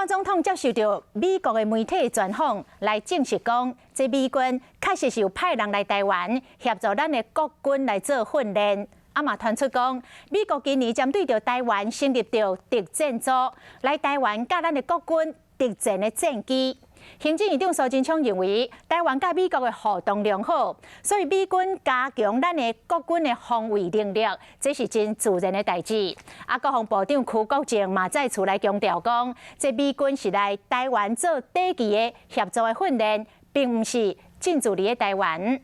蔡總統接受著美國的媒體專訪，來證實講，這美軍確實是有派人來台灣協助咱的國軍來做訓練。啊嘛傳出講，美國今年針對著台灣成立著特戰組，來台灣教咱的國軍特戰的戰機。行政院長蘇貞昌認為，台灣佮美國的互動良好，所以美軍加強咱的國軍的防衛能力，這是真自然的代誌。啊，國防部長邱國正嘛再次來強調講，這美軍是來台灣做短期的協助的訓練，並毋是進駐佇台灣。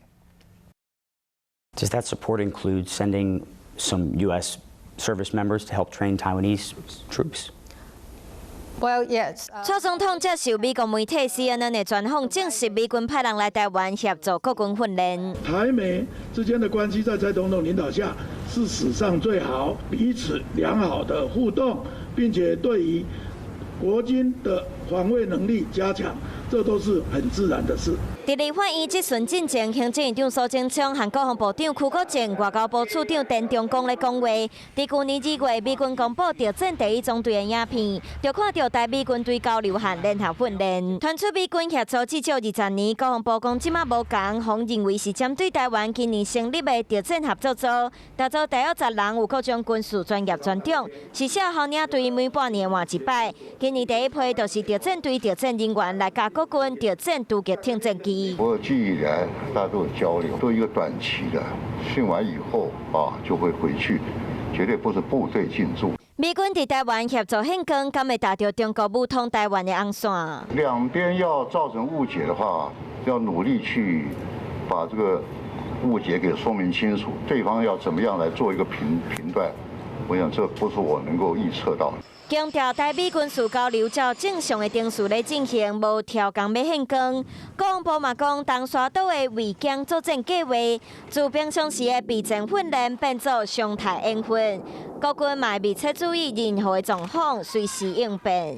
Does that support include sending some U.S. service members to help train Taiwanese troops? Well, yes. 蔡總統接受美國媒體 CNN 的專訪，證實美軍派人來台灣協助國軍訓練。台美之間的關係在蔡總統領導下是史上最好，彼此良好的互動，並且對於國軍的防衛能力加強，這都是很自然的事。佇立法院質詢進前，行政院長蘇貞昌和國防部長邱國正、外交部次長田中公咧講話。佇舊年2月，美軍公布特戰第一中隊的影片，就看著台美軍隊交流和聯合訓練。傳出美軍協助至少20年，國防部講這馬無仝，予認為是針對台灣今年成立的特戰合作組，搭組大約10人，有各種軍事專業專長，是少校領隊每半年換一擺。今年第一批就是特戰隊特戰人員來教國軍特戰突擊挺戰機。我記憶以來，大家都有交流，都一個短期的，訓完以後啊就會回去，絕對不是部隊進駐。美軍佇台灣協助憲光，敢會踏著中國武統台灣的紅線？兩邊要造成誤解的話，要努力去把這個誤解給說明清楚，對方要怎麼樣來做一個評斷，我想這不是我能夠預測到的。強調台美軍事交流照正常的程序咧進行，無調工欲憲光。國防部嘛講，東沙島的衛疆作戰計劃，自平常時的備戰訓練變做常態演訓，國軍嘛密切注意任何的狀況，隨時應變。